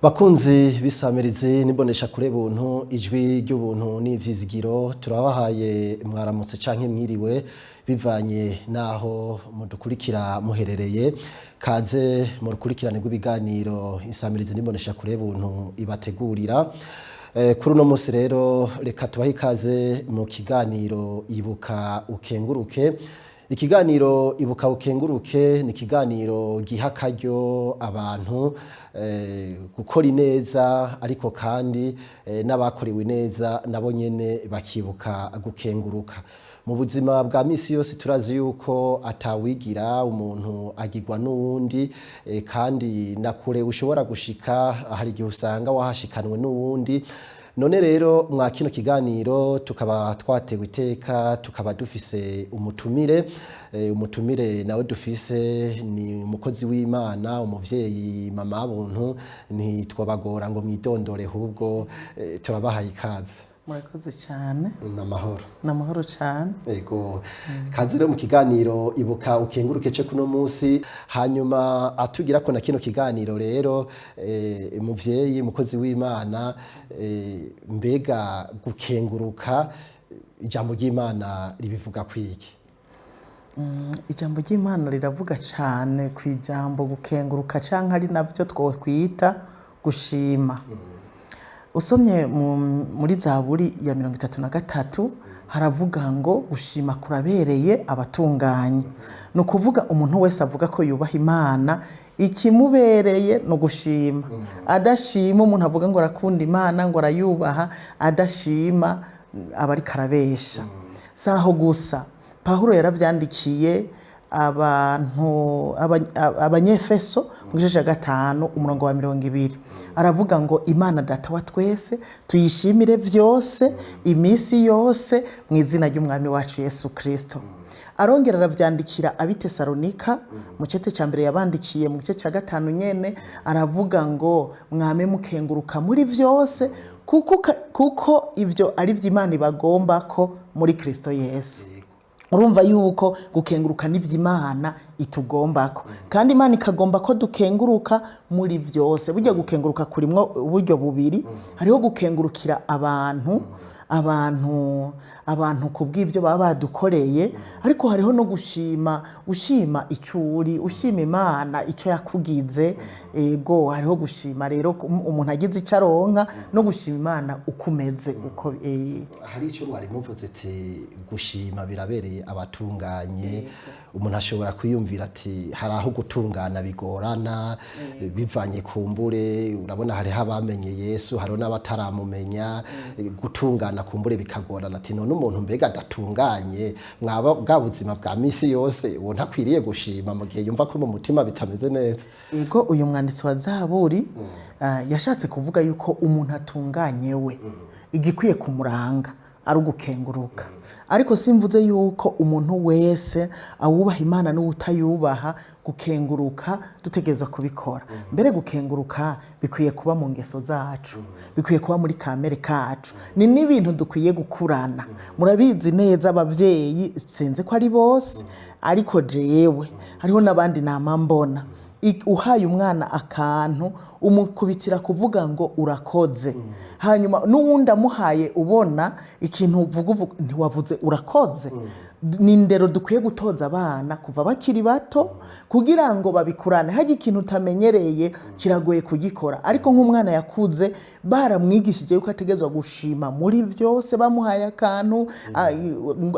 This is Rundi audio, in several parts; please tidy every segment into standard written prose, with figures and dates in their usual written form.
Bakunzi b'isamirizi n'imbonesha kure buntu, ijwi ry'ubuntu n'ivyizigiro, turabahaye mwaramutse canke mwiriwe bivanye naho mudukurikira muherereye. Kaze mu rukurikirane rw'ibiganiro insamirizi n'imbonesha kure buntu ibategurira. Kuri uno munsi rero reka tubahe ikaze mu kiganiro Ibuka Ukenguruke. Ikiganiro Ibuka Ukenguruke ni ikiganiro giha akaryo abantu gukora ineza, ariko kandi n'abakorewe ineza nabo nyene bakibuka gukenguruka. Mu buzima bwa misi yose turazi yuko atawigira, umuntu agirwa n'uwundi, kandi na kure ushobora gushika hari igihe usanga wahashikanwe n'uwundi. None rero mwa kino kiganiro tukaba twatewe iteka, tukaba dufise umutumire. Umutumire nawe dufise ni umukozi w'Imana, umuvyeyi mama buntu. Ntitwabagora ngo mwidondore, ahubwo turabahaye ikaze. Murakoze cyane. N'amahoro? Ni amahoro cyane. Ego, kaze rero mu kiganiro Ibuka Ukenguruke ce kuno munsi. Hanyuma atugira ko na kino kiganiro rero, muvyeyi mukozi w'Imana, mbega gukenguruka ijambo ry'Imana ribivuga kwiki? Ijambo ry'Imana riravuga cyane ku ijambo gukenguruka, cyangwa ari nabyo twokwita gushima. Usomye muri Zaburi ya 33, haravuga ngo gushima kurabereye abatunganye. Ni ukuvuga umuntu wese avuga ko yubaha Imana, ikimubereye ni ugushima. Adashima, umuntu avuga ngo arakunda Imana, ngo arayubaha, adashima aba ariko arabesha. Si aho gusa, Pawulo yaravyandikiye abantu Abanyefeso mu gice cya 5, umurongo wa 20, aravuga ngo Imana Data wa twese tuyishimire byose iminsi yose mu izina ry'Umwami wacu Yesu Kirisito. Arongera aravyandikira Abitesalonika mu cete cya mbere yabandikiye, mu gice cya 5 nyene, aravuga ngo mwame mukenguruka muri byose, kuko ibyo ari byo Imana ibagomba ko muri Kristo Yesu. Urumva yuko gukenguruka n'iby'Imana itugombako, kandi Imana ikagomba ko dukenguruka muri byose. Burya gukenguruka kurimwo uburyo bubiri: hariho gukengurukira abantu ku bw'ibyo baba badukoreye, ariko hariho no gushima, ushima icyo uri, ushima Imana icyo yakugize. Ego, hariho gushima rero umuntu agize icyo aronka, no gushima Imana uko umeze uko. Hari icyo mwari muvuze ati gushima birabereye abatunganye. Umuntu ashobora kwiyumvira ati hari aho gutungana bigorana bivanye kumbure, urabona hariho abamenye Yesu, hariho n'abataramumenya, gutungana kumbure bikagorana, ati none umuntu mbega adatunganye mwaba bwa buzima bwa misi yose, uwo ntakwiriye gushima mu gihe yumva ko mu mutima bitameze neza? Ego, uyu mwanditsi wa Zaburi yashatse kuvuga yuko umuntu atunganye we igikwiye kumuranga ari ugukenguruka. Ariko simvuze yuko umuntu wese awubaha Imana n'uwutayubaha gukenguruka dutegerezwa kubikora. Mbere gukenguruka bikwiye kuba mu ngeso zacu, bikwiye kuba muri kamere kacu, ni n'ibintu dukwiye gukurana. Murabizi neza abavyeyi, sinzi ko ari bose, ariko jewe hariho n'abandi nama mbona, uhaye umwana akantu umukubitira kuvuga ngo urakoze, hanyuma n'uwundi amuhaye ubona ikintu uvuga ntiwavuze urakoze. Ni indero dukwiye gutoza abana kuva bakiri bato kugira ngo babikurane. Hajya ikintu utamenyereye kiragoye kugikora, ariko nk'umwana yakuze baramwigishije yuko ategerezwa gushima muri byose, bamuhaye akantu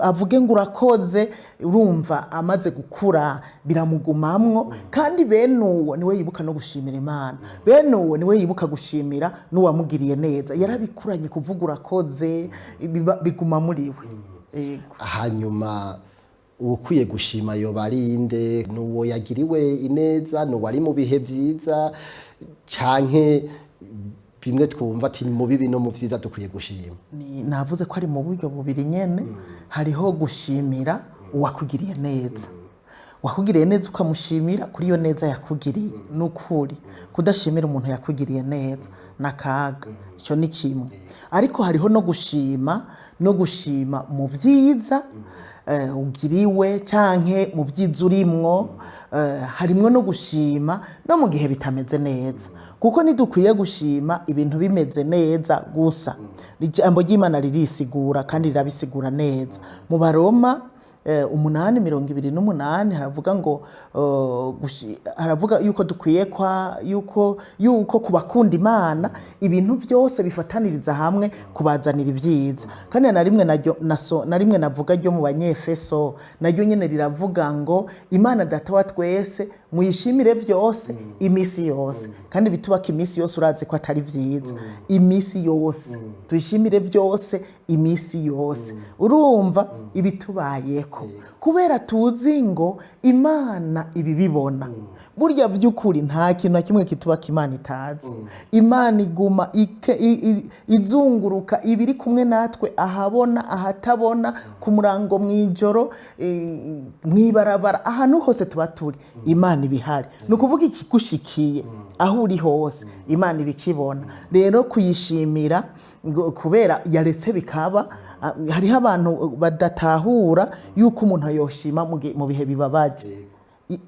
avuge ngo urakoze, urumva amaze gukura biramugumamwo. Kandi bene uwo niwe yibuka no gushimira Imana, bene uwo niwe yibuka gushimira n'uwamugiriye neza. Yarabikuranye kuvuga urakoze, biguma muri we. Yego. Hanyuma uwukwiye gushima yoba ari inde? Ni uwo yagiriwe ineza, ni uwari mu bihe byiza, canke bimwe twumva ati mu bibi no mu vyiza dukwiye gushima? Navuze ko ari mu buryo bubiri nyene. Hariho gushimira uwakugiriye neza, wakugiriye neza ukamushimira kuri iyo neza yakugiriye. Ni ukuri kudashimira umuntu yakugiriye neza n'akaga, icyo ni kimwe. Ariko hariho no gushima mu byiza. ugiriwe canke mu byiza urimwo, harimwo no gushima no mu gihe bitameze neza, kuko ntidukwiye gushima ibintu bimeze neza gusa. Ijambo ry'Imana ririsigura kandi rirabisigura neza. Mu Baroma 8:28 haravuga ngo haravuga yuko dukwiye kwa yuko kubakunda Imana ibintu byose bifataniriza hamwe kubazanira ibyiza. Kandi na rimwe naryo na rimwe navuga ryo mu Banyefeso naryo nyene riravuga ngo Imana Data wa twese muyishimire byose imisi yose. Kandi bitubaka imisi yose, urazi ko atari vyiza. Imisi yose tuyishimire byose imisi yose. Urumva ibitubayeko kubera tuzi ngo Imana ibibibona. Burya by'ukuri nta kintu na kimwe kitubaka Imana itazi. Imana iguma izunguruka, ibiri kumwe natwe ahabona ahatabona, ku murango, mw'ijoro, mw'ibarabara, ahantu hose tuba turi Imana ibihari. Ni ukuvuga ikigushikiye aho uri hose Imana ibikibona. Rero kuyishimira ngo kubera yaretse bikaba, hariho abantu badatahura yuko umuntu yoshima mu bihe bibabaje.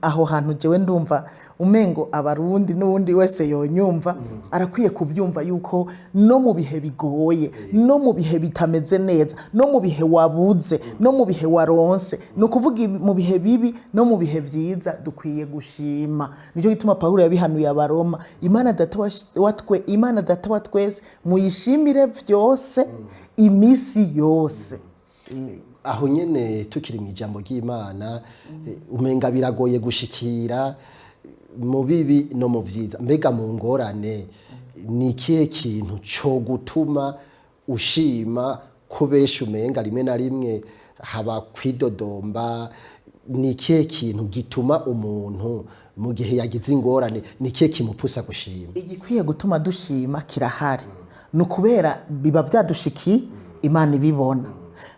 Aho hantu jewe ndumva umengo Abarundi n'uwundi wese yonyumva arakwiye kubyumva yuko no mu bihe bigoye, no mu bihe bitameze neza, no mu bihe wabuze, no mu bihe waronse, ni ukuvuga mu bihe bibi no mu bihe byiza dukwiye gushima. Nicyo gituma Pawulo yabihanuye Abaroma: Imana Data wa twe, Imana Data wa twese muyishimire byose imisi yose. Aho nyene tukiri mu ijambo ry'Imana, umenga biragoye gushikira mu bibi no mu vyiza. Mbega mu ngorane ni ikihe kintu co gutuma ushima, ko benshi umenga rimwe na rimwe haba kwidodomba? Ni ikihe kintu gituma umuntu mu gihe yagize ingorane, ni ikihe kimupusa gushima? Igikwiye gutuma dushima kirahari, ni ukubera biba byadushikiye Imana ibibona.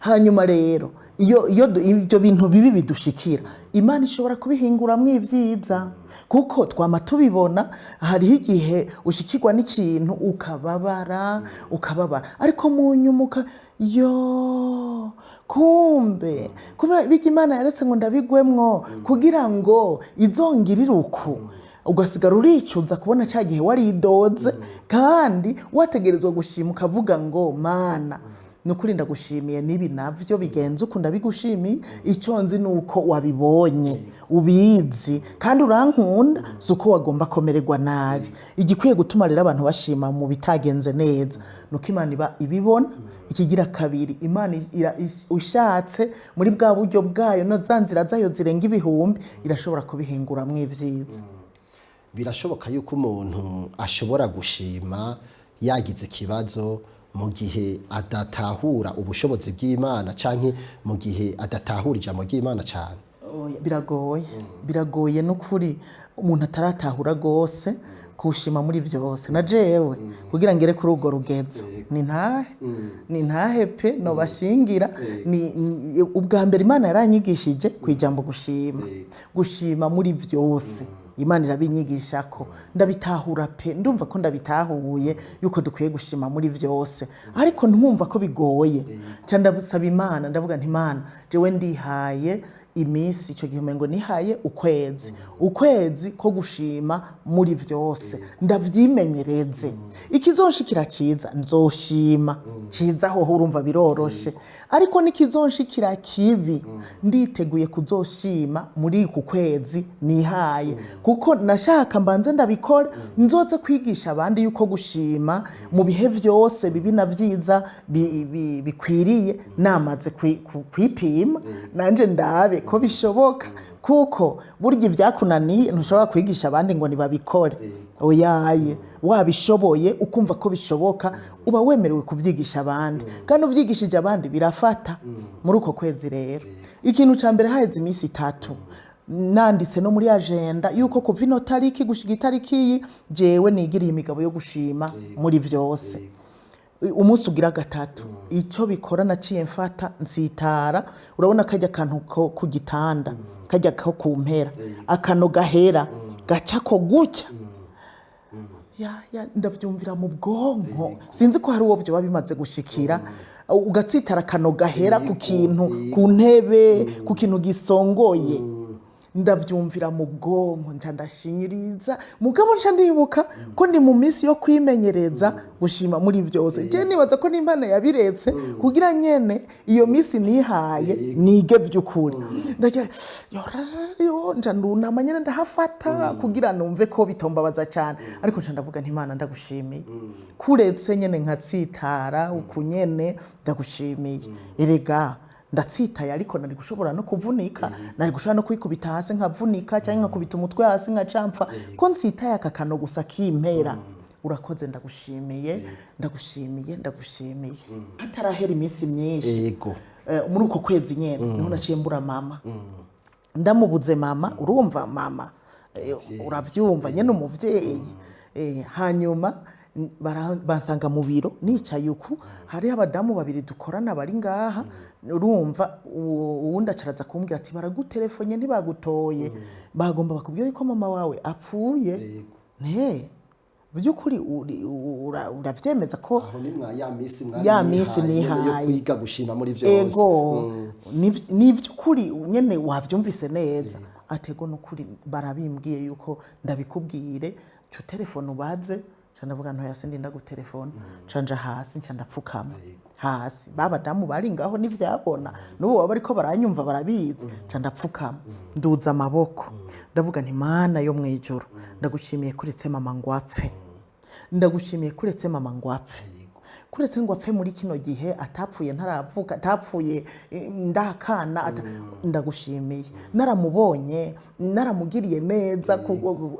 Hanyuma rero iyo ibyo bintu bibi bidushikira, Imana ishobora kubihinguramwo ibyiza, kuko twama tubibona. Hariho igihe ushikirwa n'ikintu ukababara, ukababara, ariko mu nyuma yo kumbe kuba bijya Imana yaretse ngo ndabigwemwo kugira ngo izongirire uku, ugasigara uricuza kubona cya gihe waridoze kandi wategerezwa gushima, ukavuga ngo Mana, nukuri ndagushimiye, nibi navyo bigenze uku ndabigushimiye, icyo nzi ni uko wabibonye, ubizi kandi urankunda, si uko wagomba kumererwa nabi. Igikwiye gutuma rero abantu bashima mu bitagenze neza nuko Imana iba ibibona. Ikigira kabiri, Imana ushatse muri bwa buryo bwayo no za nzira zayo zirenga ibihumbi, irashobora kubihinguramwo ibyiza. Birashoboka yuko umuntu ashobora gushima yagize ikibazo mu gihe adatahura ubushobozi bw'Imana, canke mu gihe adatahura ijambo ry'Imana cane? Oya, biragoye, biragoye n'ukuri umuntu ataratahura gose kushima muri byose. Na jewe kugira ngere kuri urwo rugezo ni ntahe, ni ntahe pe nobashingira. Ni ubwa mbere Imana yaranyigishije ku ijambo gushima, gushima muri byose. Imana irabinyigisha ko ndabitahura pe, ndumva ko ndabitahuye yuko dukwiye gushima muri byose, ariko ntumva ko bigoye. Nca ndasaba Imana, ndavuga nti Imana, jewe ndihaye iminsi, icyo gihe umengo nihaye ukwezi, ukwezi ko gushima muri byose, ndavyimenyereze. Ikizonshikira ciza nzoshima, ciza hoho urumva biroroshe, ariko nikizonshikira kibi nditeguye kuzoshima muri uku kwezi nihaye, kuko nashaka mbanze ndabikora nzoze kwigisha abandi yuko gushima mu bihe vyose bibi na vyiza bikwiriye. Namaze kwipima nanje ndabe ko bishoboka, kuko burya ibyakunaniye ntushobora kwigisha abandi ngo ntibabikore. Oyaye, wabishoboye ukumva ko bishoboka, uba wemerewe kubyigisha abandi, kandi ubyigishije abandi birafata. Muri uko kwezi rero, ikintu ca mbere, haheze iminsi 3 nanditse no muri agenda yuko kuva ino tariki gushika itariki iyi jewe nigiriye imigabo yo gushima muri vyose. Umunsi ugira gatatu, icyo bikora, naciye mfata nsitara. Urabona kajya akantu ko ku gitanda, kajya ko ku mpera, akano gahera gaca ko gutya. Ya, ya, ndavyumvira mu bwonko, sinzi ko hari uwo vyoba bimaze gushikira, ugatsitara akano gahera ku kintu, ku ntebe, ku kintu gisongoye. Ndavyumvira mu bwonko, nca ndashinyiriza, mugabo nca ndibuka ko ndi mu minsi yo kwimenyereza gushima muri byose. Je nibaza ko n'Imana yabiretse kugira nyene iyo minsi nihaye nige vy'ukuri. Ndagira yo, nca ndunama nyene, ndahafata kugira numve ko bitombabaza cyane, ariko nca ndavuga nti: "Imana, ndagushimiye kuretse nyene nkatsitara uku nyene, ndagushimiye." Erega ndatsitaye, ariko nari gushobora no kuvunika, nari gushobora no kwikubita hasi nkavunika, cyangwa nkakubita umutwe hasi nkacamfa. Ko nsitaye aka kano gusa kimpera, urakoze, ndagushimiye, ndagushimiye, ndagushimiye. Hatarahera iminsi myinshi, muri uko kwezi nyene niho naciye mbura mama. Ndamubuze mama, urumva mama, uravyumva nyene, umuvyeyi. Hanyuma bansanga mu biro nicaye uku, hariho abadamu babiri dukorana bari ngaha. Urumva, uwundi acaraza kumbwira ati: "Baraguterefonye ntibagutoye, bagomba bakubwira yuko mama wawe apfuye." Ne by'ukuri uravyemeza ko Aho ni mwa ya minsi mwari Ya minsi mwihaye nyene yo nihaye. kwiga gushima muri vyose. Ego, ni by'ukuri nyene wavyumvise neza. Atego nukuri barabimbwiye yuko ndabikubwire, ca telefone ubaze. Ca ndavuga: "Ntoya, sindinda gutelefona." Ca nja hasi, nca ndapfukama hasi. Ba badamu bari ngaho ntivyabona, n'ubu baba bariko baranyumva barabizi. Ca ndapfukama, nduza amaboko, ndavuga nti: "Mana yo mw'ijuru, ndagushimiye kuretse mama ngo apfe, ndagushimiye kuretse mama ngo apfe, kuretse ngo apfe muri kino gihe, atapfuye ntaravuka, atapfuye ndakana, ndagushimiye naramubonye, naramugiriye neza,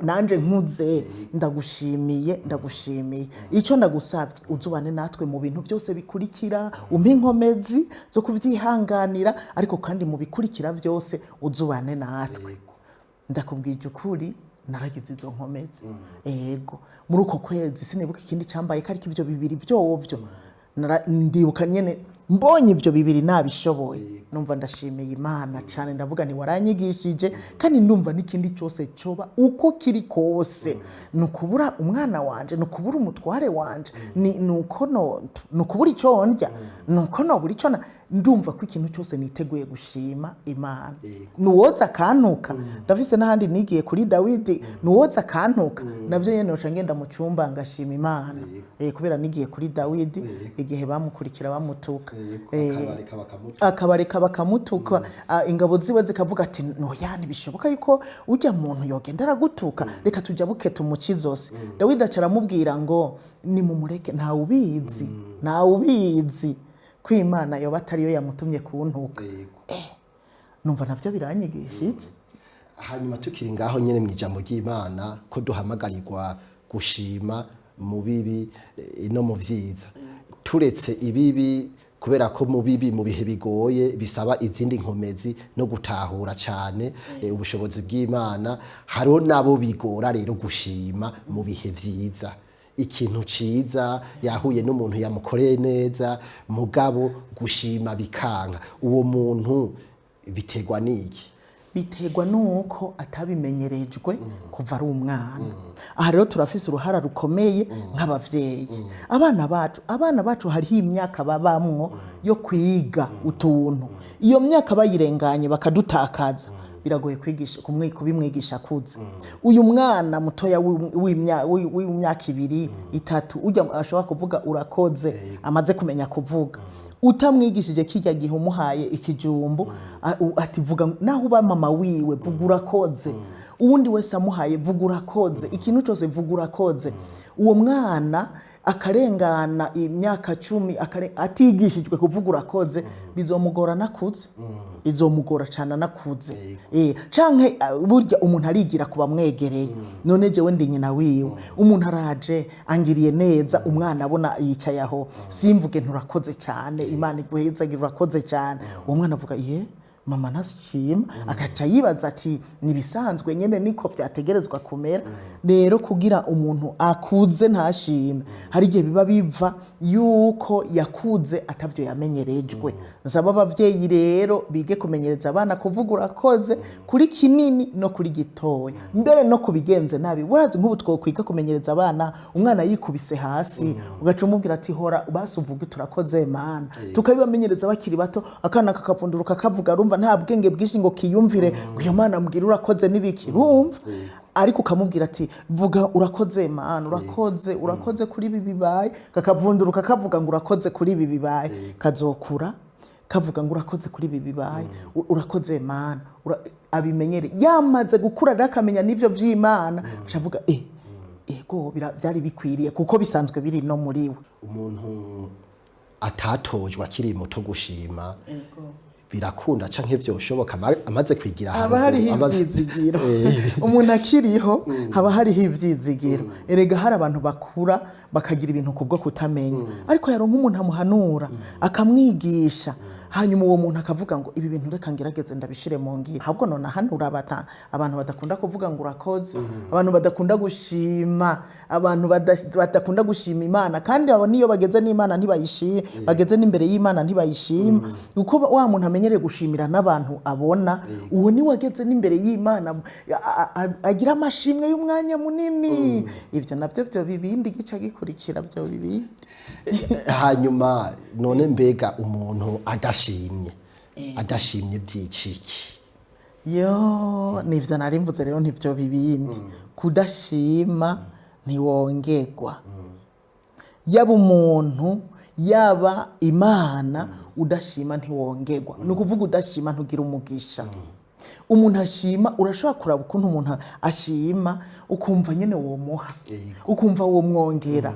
nanje nkuze. Ndagushimiye, ndagushimiye. Icyo ndagusabye, uzubane natwe mu bintu byose bikurikira, umpe inkomezi zo kubyihanganira, ariko kandi mu bikurikira byose uzubane natwe." Ndakubwije ukuri, naragize izo nkomezi. Ego, muri uko kwezi sinibuka ikindi cyambaye ko, ariko ibyo bibiri byovyo ndibuka nyene mbonye ibyo bibiri nabishoboye, numva ndashimiye Imana cyane. Ndavuga nti: "Waranyigishije." Kandi ndumva n'ikindi cyose cyoba uko kiri kose, ni ukubura umwana wanje, ni ukubura umutware wanje, ni uko no ni ukubura icyo ndya, ni uko nobura icyo ndumva ko ikintu cyose niteguye gushima Imana. Nuwoza akantuka, ndafise n'ahandi nigiye kuri Dawidi, nuwoza akantuka nabyo nyene noca ngenda mu cyumba ngashima Imana. Kubera nigiye kuri Dawidi igihe bamukurikira bamutuka. Akabareka bakamutuka. Akabareka bakamutuka. Ingabo ziwe zikavuga ati: "Noya, ntibishoboka yuko ujya muntu yogenda aragutuka, reka tujya buke tumuce izosi." Dawidi aca aramubwira ngo: "Nimumureke, ntawe ubizi, ntawe ubizi ko Imana yoba atariyo yamutumye kuntuka." Numva navyo biranyigishije. Hanyuma tukiri ngaho nyine mu ijambo ry'Imana, ko duhamagarirwa gushima mu bibi no mu vyiza, turetse ibibi, kubera ko mu bibi, mu bihe bigoye, bisaba izindi nkomezi no gutahura cyane ubushobozi bw'Imana. Hariho nabo bigora rero gushima mu bihe vyiza, ikintu ciza yahuye n'umuntu yamukoreye neza, mugabo gushima bikanka. Uwo muntu biterwa n'iki? Biterwa nuko atabimenyerejwe kuva ari umwana. Aha rero turafise uruhara rukomeye nk'abavyeyi. Abana bacu hariho imyaka babamwo yo kwiga utuntu. Iyo myaka bayirenganye bakadutakaza, biragoye kwigisha kubimwigisha akuze. Uyu mwana mutoya w'imyaka 2, 3, ujya ashobora kuvuga "urakoze", amaze kumenya kuvuga, utamwigishije kijya gihe umuhaye ikijumbu, ati: "Vuga", naho uba mama wiwe, "vuga urakoze." Uwundi wese amuhaye, "Vuga urakoze." Ikintu cyose, "Vuga urakoze." Uwo mwana akarengana imyaka 10 atigishijwe kuvuga "urakoze", bizomugora nakuze, bizomugora cyane anakuze. Canke burya umuntu arigira ku bamwegereye. None jewe ndi nyina wiwe, umuntu araje angiriye neza, umwana abona yicaye aho, simvuge nturakoze cyane, Imana iguhezagire, urakoze cyane, uwo mwana avuga ye. Mama ntashima, agaca yibaza ati nibisanzwe nyene, niko vyategerezwa kumera. Rero kugira umuntu akuze ntashime, hari igihe biba biva yuko yakuze atavyo yamenyerejwe. Nsaba abavyeyi rero bige kumenyereza abana kuvuga urakoze kuri kinini no kuri gitoya, mbere no kubigenze nabi. Urazi nk'ubu twokwiga kumenyereza abana, umwana yikubise hasi ugaca umubwira ati hora basi uvuge turakoze Mana. Tukabibamenyereza bakiri bato, akana kakavunduruka kavuga, urumva nta bwenge bwinshi ngo kiyumvire ngo iyo Mana mbwira urakoze n'ibiki, urumva, ariko ukamubwira ati vuga urakoze Mana, urakoze, urakoze kuri ibi bibaye, kakavunduruka kavuga ngo urakoze kuri ibi bibaye, kazokura kavuga ngo urakoze kuri ibi bibaye, urakoze Mana. Abimenyere yamaze gukura rero akamenya n'ivyo vy'Imana, acavuga ego byari bikwiriye kuko bisanzwe biri no muri we. Umuntu atatojwe akiri muto gushima birakunda canke vyoshoboka amaze kwigira haba hariho ivyizigiro. Umuntu akiriho haba hariho ivyizigiro. Erega hari abantu bakura bakagira ibintu kubwo kutamenya, ariko yaronka umuntu amuhanura akamwigisha, hanyuma uwo muntu akavuga ngo ibi bintu reka ngerageze ndabishire mu ngiro. Ahubwo none ahanura abantu badakunda kuvuga ngo urakoze, abantu badakunda gushima, abantu badakunda gushima Imana, kandi abo niyo bageze n'Imana ntibayishima, bageze n'imbere y'Imana ntibayishima, kuko wa muntu amenyereye gushimira n'abantu abona, uwo ni wageze n'imbere y'Imana agira amashimwe y'umwanya munini. Ibyo nabyo byo bibindi gica gikurikira byo bibindi. Hanyuma none mbega umuntu adashimye byiciki? Yo, nivyo nari mvuze rero, ntibyo bibindi. Kudashima ntiwongerwa, yaba umuntu yaba Imana, udashima ntiwongerwa. Ni ukuvuga udashima ntugira umugisha. Umuntu ashima, urashobora kuraba ukuntu umuntu ashima ukumva nyene womuha, ukumva womwongera,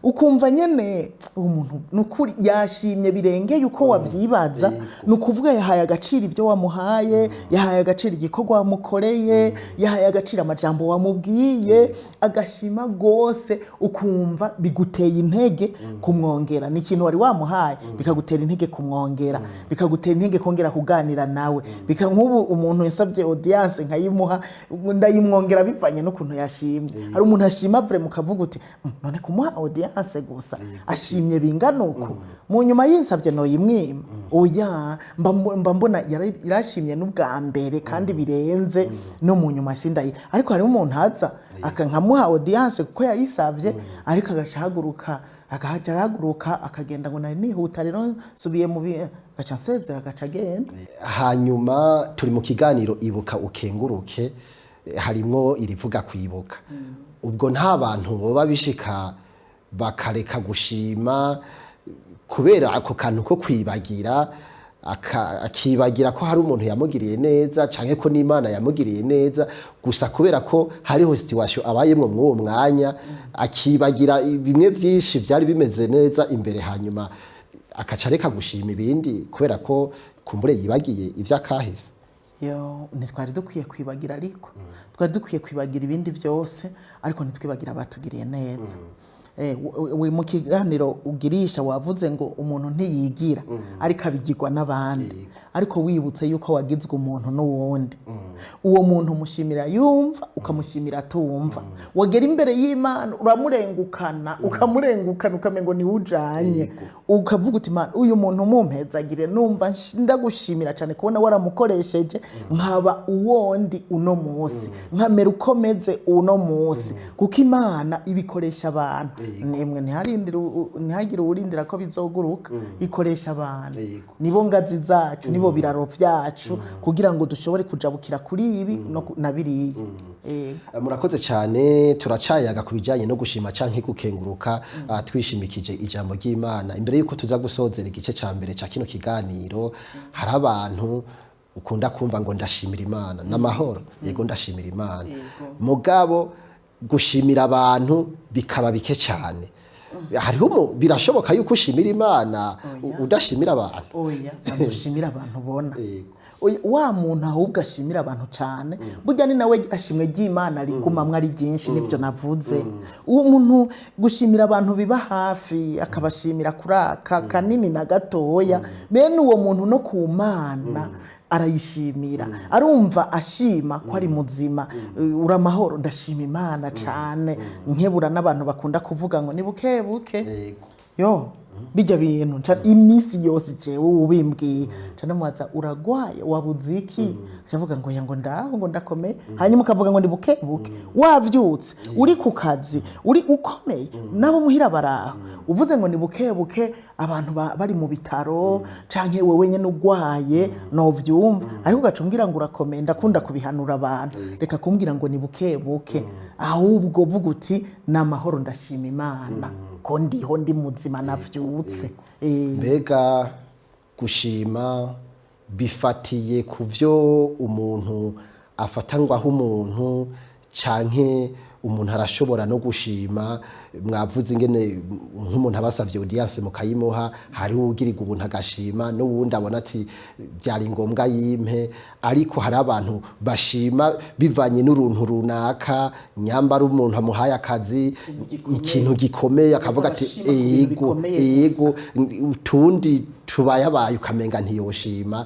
ukumva nyene umuntu nukuri yashimye birengeye uko wavyibaza. Ni ukuvuga yahaye agaciro ibyo wamuhaye, yahaye agaciro igikorwa wamukoreye, yahaye agaciro amajambo wamubwiye, agashima gose, ukumva biguteye intege kumwongera. Ni ikintu wari wamuhaye, bikagutera intege kumwongera, bikagutera intege kongera kuganira nawe. Bika nk'ubu umuntu yasabye audience nkayimuha, ndayimwongera bivanye n'ukuntu yashimye. Hari umuntu ashima vraiment ukavuga uti none kumuha audience gusa ashimye bingana uku, mu nyuma yinsabye noyimwima? Oya, mba mbona yarashimye n'ubwa mbere kandi birenze, no mu nyuma sindayi. Ariko hari umuntu aza nkamuha audience kuko yayisabye, ariko agaca ahaguruka akagenda ngo nari nihuta rero nsubiye mu agaca nsezera agaca agenda. Hanyuma turi mu kiganiro Ibuka Ukenguruke, harimwo irivuga kwibuka. Ubwo nta bantu boba bishika bakareka gushima kubera ako kantu ko kwibagira, akibagira ko hari umuntu yamugiriye neza canke ko n'Imana yamugiriye neza, gusa kubera ko hariho situation abayemwo mw'uwo mwanya, akibagira bimwe vyinshi vyari bimeze neza imbere, hanyuma akaca areka gushima ibindi kubera ko kumbure yibagiye ivy'akahise. Yo, ntitwari dukwiye kwibagira, ariko twari dukwiye kwibagira ibindi byose, ariko ntitwibagira abatugiriye neza. Mu kiganiro ugirisha wavuze ngo umuntu ntiyigira, ariko abigirwa n'abandi. Ariko wibutse yuko wagizwe umuntu n'uwundi, uwo muntu umushimira yumva, ukamushimira atumva. Wagera imbere y'Imana uramurengukana, ukamurengukana ukamengo ni ujanye, ukavuga uti Mana, uyu muntu mumpezagire, numva ndagushimira cyane kubona waramukoresheje nkaba uwondi uno munsi, nkamera uko meze uno munsi, kuko Imana ibikoresha abantu. Nimwe ntihagire uwurindira ko bizoguruka, ikoresha abantu. Nibo ngazi zacu, nibo biraro vyacu kugira ngo dushobore kujabukira kuri ibi no na biriya. Murakoze cyane. Turacayaga ku bijyanye no gushima canke gukenguruka, twishimikije ijambo ry'Imana. Imbere y'uko tuza gusozera igice ca mbere ca kino kiganiro, hari abantu ukunda kumva ngo ndashimira Imana n'amahoro, yego ndashimira Imana, mugabo gushimira abantu bikaba bike cyane. Hariho birashoboka yuko ushimira Imana udashimira abantu? Oya, banza ushimira abantu ubona. Yego. Oya, wa muntu ahubwo ashimira abantu cyane, burya ni nawe ashimwe ry'Imana rigumamwo ari ryinshi. Nibyo navuze, uwo muntu gushimira abantu biba hafi, akabashimira kuri aka kanini na gatoya, bene uwo muntu no ku Mana arayishimira, arumva ashima ko ari muzima. Uri amahoro, ndashima Imana cyane. Nkebura n'abantu bakunda kuvuga ngo ni buke buke. Yo, bijya bintu iminsi yose jewe ubimbwiye nca ndamubaza: "Uragwaye? Wabuze iki?" Acavuga ngo: "Ya, ngo ndaho, ngo ndakomeye." Hanyuma ukavuga ngo ni buke buke, wavyutse, uri ku kazi, uri ukomeye, nabo muhira baraho, uvuze ngo ni buke buke, abantu bari mu bitaro canke wewe nyene ugwaye, novyumva. Ariko ugaca umbwira ngo urakomeye. Ndakunda kubihanura abantu: reka kumbwira ngo ni buke buke, ahubwo vuga uti: "Ni amahoro, ndashima Imana ko ndiho, ndi muzima, navyutse." Mbega gushima bifatiye ku byo umuntu afatangwaho umuntu, canke umuntu arashobora no gushima? Mwavuze ingene nk'umuntu abasavye audience mukayimuha, hariho ugirirwa ubuntu agashima, n'uwundi abona ati byari ngombwa yimpe. Ariko hari abantu bashima bivanye n'uruntu runaka, nyambara umuntu amuhaye akazi, ikintu gikomeye, akavuga ati Bashima ku bintu ego bikomeye. Ego, utundi tubayabaye ukamenga ntiyoshima.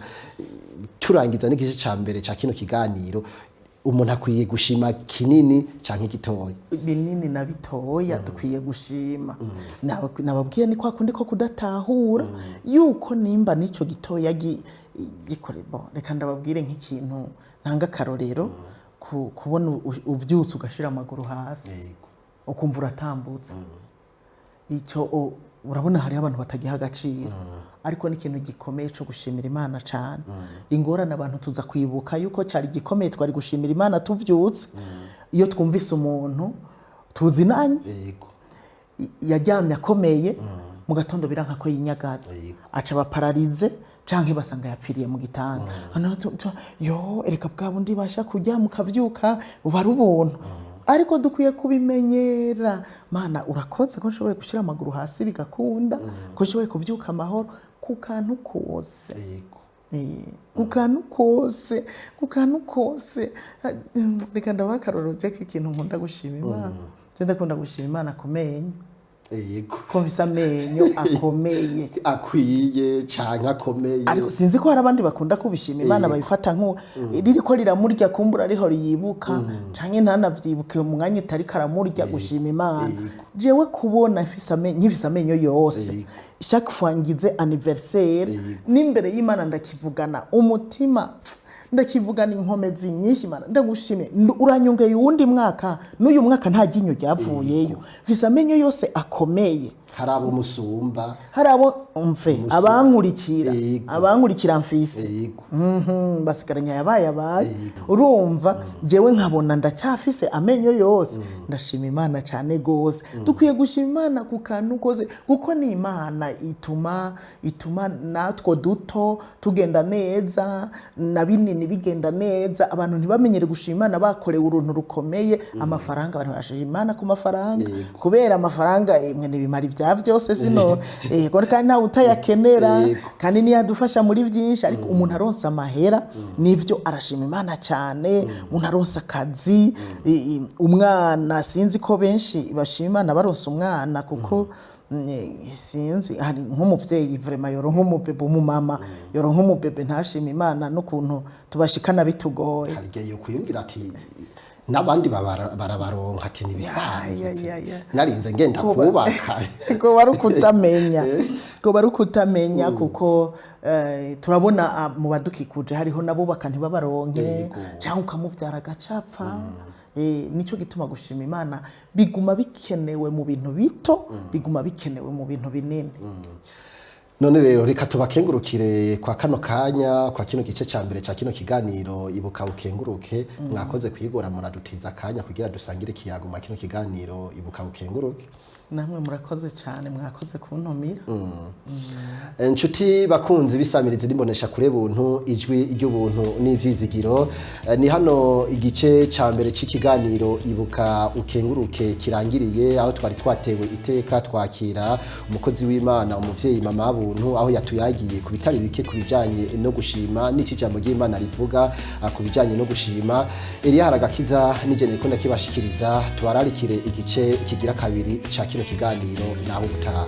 Turangiza n'igice ca mbere ca kino kiganiro, umuntu akwiye gushima kinini canke gitoya? Binini na bitoya dukwiye gushima. Nababwiye ni kwa kundi ko kudatahura yuko nimba n'icyo gitoya gikore. Bon, reka ndababwire nk'ikintu ntanga akarorero: kubona ubyutse ugashira amaguru hasi, ukumva uratambutse, icyo urabona hariho abantu batagiha agaciro, ariko ni ikintu gikomeye cyo gushimira Imana cyane. Ingorane, abantu tuza kwibuka yuko cyari gikomeye, twari gushimira Imana tubyutse, iyo twumvise umuntu tuzinanye yaryamye akomeye, mu gatondo biranka ko yinyagaza, aca abapararize canke basanga yapfiriye mu gitanda. Hano yo ereka bwa bundi basha kuryama ukavyuka, buba ari ubuntu, ariko dukwiye kubimenyera: Mana, urakoze ko nshoboye gushyira amaguru hasi bigakunda, ko nshoboye kuvyuka amahoro ku kantu kose. Ku kantu kose, ku kantu kose. Reka ndabaha akarorero je k'ikintu nkunda gushima Imana. Je ndakunda gushima Imana ku menyo, ko mfise amenyo akomeye. Akwiye canke akomeye. Ariko sinzi ko hari abandi bakunda kubishima Imana, babifata nko ririko riramurya, kumbura ariho riyibuka canke ntanavyibuke mu mwanya itari karamurya gushima Imana. Jewe kubona mfise amenyo, nkifise amenyo yose, chaque fois ngize anniversaire, n'imbere y'Imana ndakivugana umutima, ndakivugana inkomezi nyinshi: "Mana, ndagushimiye, uranyongeye uwundi mwaka, n'uyu mwaka nta ryinyo ryavuyeyo, mfise amenyo yose akomeye." Hari abo musumba. Hari abo umve abankurikira, abankurikira mfise basigaranye yabaye abaye. Urumva jewe nkabona ndacyafise amenyo yose, ndashima Imana cyane gose. Dukwiye gushima Imana ku kantu kose, kuko ni Imana ituma natwo duto tugenda neza na binini bigenda neza. Abantu ntibamenyere gushima Imana bakorewe uruntu rukomeye, amafaranga. Abantu barashima Imana ku mafaranga, kubera amafaranga emwe ntibimara ibya byose sino, yego, kandi ntawe utayakenera, kandi niyo adufasha muri byinshi. Ariko umuntu aronsa amahera nivyo arashima Imana cyane, umuntu aronsa akazi, umwana, sinzi ko benshi bashima Imana baronsa umwana, kuko sinzi, hari nk'umuvyeyi vraiment yoronka umubebe, umumama yoronka umubebe ntashima Imana, n'ukuntu tubashikana bitugoye. Hari igihe yokwiyumvira ati n'abandi barabaronka, ati ntibisanzwe, Ya, ya, ya. narinze ngenda kubaka. Ko bari ukutamenya, ko bari ukutamenya, kuko turabona mu badukikuje hariho n'abubaka ntibabaronke, cyangwa ukamubyara agacapfa. Nicyo gituma gushima Imana biguma bikenewe mu bintu bito, biguma bikenewe mu bintu binini. None rero reka tubakengurukire kwa kano kanya, kwa kino gice ca mbere ca kino kiganiro Ibuka Ukenguruke. Mwakoze kwigora muradutiza akanya kugira dusangire ikiyago mwa kino kiganiro Ibuka Ukenguruke. Namwe murakoze cyane, mwakoze kuntumira. Inshuti bakunzi bisamiriza n'imbonesha kure buntu, ijwi ry'ubuntu n'ivyizigiro, ni hano igice ca mbere c'ikiganiro Ibuka Ukenguruke kirangiriye, aho twari twatewe iteka twakira umukozi w'Imana, umuvyeyi mama Buntu, aho yatuyagiye ku bitari bike ku bijanye no gushima n'iki jambo ry'Imana rivuga ku bijanye no gushima. Eliya Haragakiza nije niko ndakibashikiriza. Tubararikire igice kigira kabiri ca kino kiganiro, naho ubutaha.